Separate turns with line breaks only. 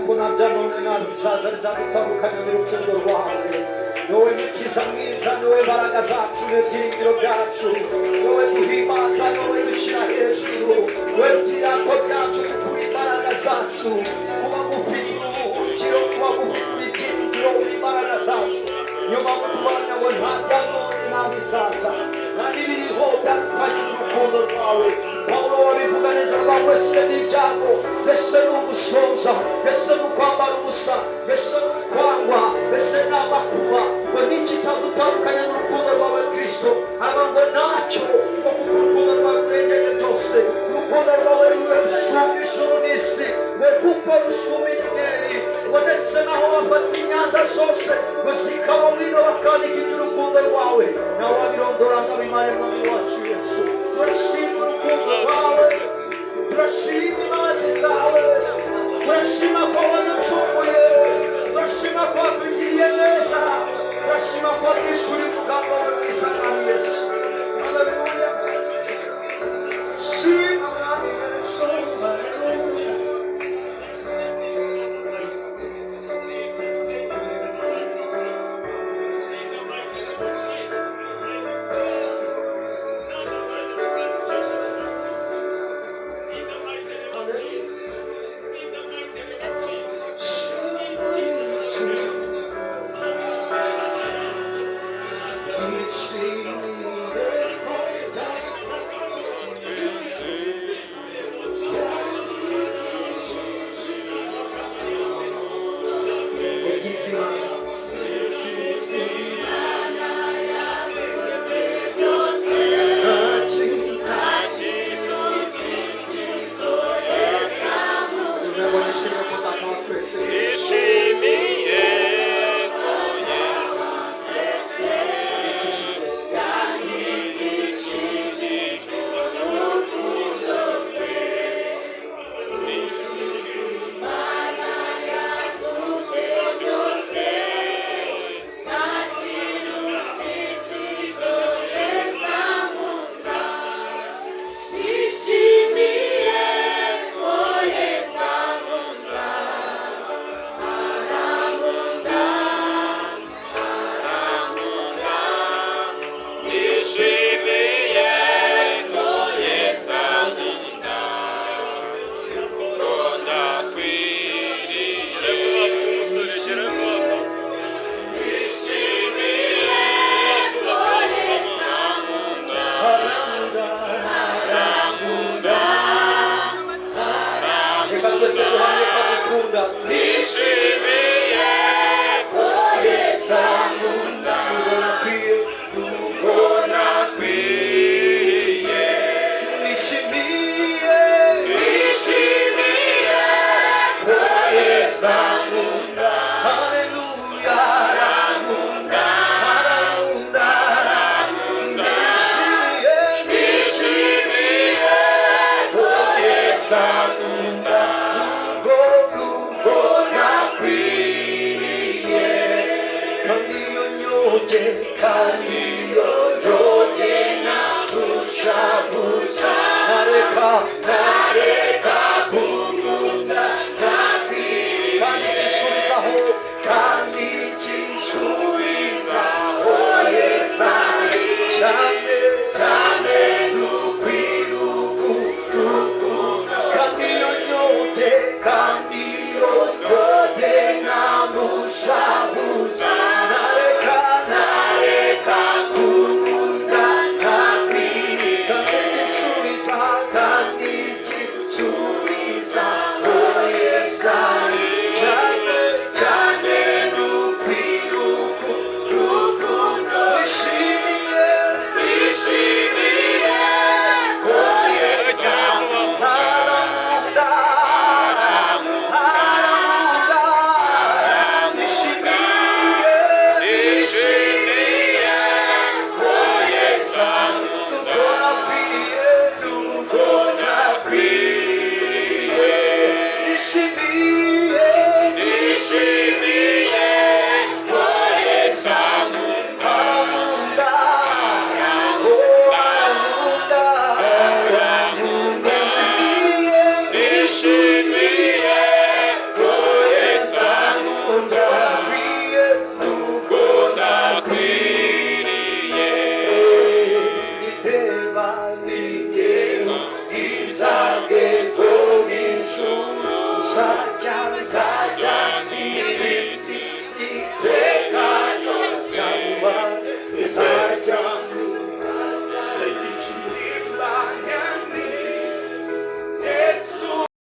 Ko nta bya none nta bizaza bizadutandukanya n'urukundo rwawe. Wowe mukiza mwiza, niwowe mbaraga zacu n'ibyiringiro byacu, wowe duhimbaza, wowe dushyira hejuru, wowe byirato byacu, kuko uri imbaraga zacu. Kuba gufite uruhukiro, kuba gufite ibyiringiro, uri imbaraga zacu. Niyo mpamvu tubana ngo nta bya none nta bizaza nta n'ibiriho byadutanya n'urukundo rwawe. Pawulo wabivuga neza, rwawe se n'ibyago, ese ni ugusonza, ese ni ukwambara ubusa, ese ni ukwangwa, ese ni amakuba, ngo niki cyadutandukanya n'urukundo rwawe, Kristo? Aravuga ngo ntacyo, ngo kuko urukundo rwawe rurengeye byose. Urukundo rwawe rusumba ijuru n'isi, ngo kuko rusumba inyenyeri, ngo ndetse naho bafata inyanja zose ngo zikaba wino bakandika iby'urukundo rwawe, nawe wabirondora ngo abimare. Mwami wacu Yesu, turashima urukundo rwawe, turashima imbabazi zawe, turashima ko waducunguye, turashima ko watugiriye neza, turashima ko watwishyuriye umugambi wawe mwiza. Mwami Yesu, haleluya. Shima Mwami Yesu, haleluya. Shima Mwami Yesu. Nishimiye ko Imana. Nishimiye ko Data wa twese
Nishimiye ko
yanyigishije.
Nishimiye ko Yesu ankunda, arankunda, arankunda.
Nishimiye ko Yesu ankunda, ko ndakwiriye. Nishimiye
Ko Yesu ankunda,
Arankunda. Reka twese duhamye ko agukunda.
Nishimiye
Ko Yesu ankunda, nubwo nakwiye, nubwo
ko nakwiriye.
nishimiye.
Nishimiye
Ko Yesu ankunda, haleluya. Arankunda, arankunda, arankunda. Nishimiye,
Nishimiye
ko Yesu ankunda, nubwo, nubwo nakwiriye. Kandi iyo nyoje, kandi iyo nyoje nagusha.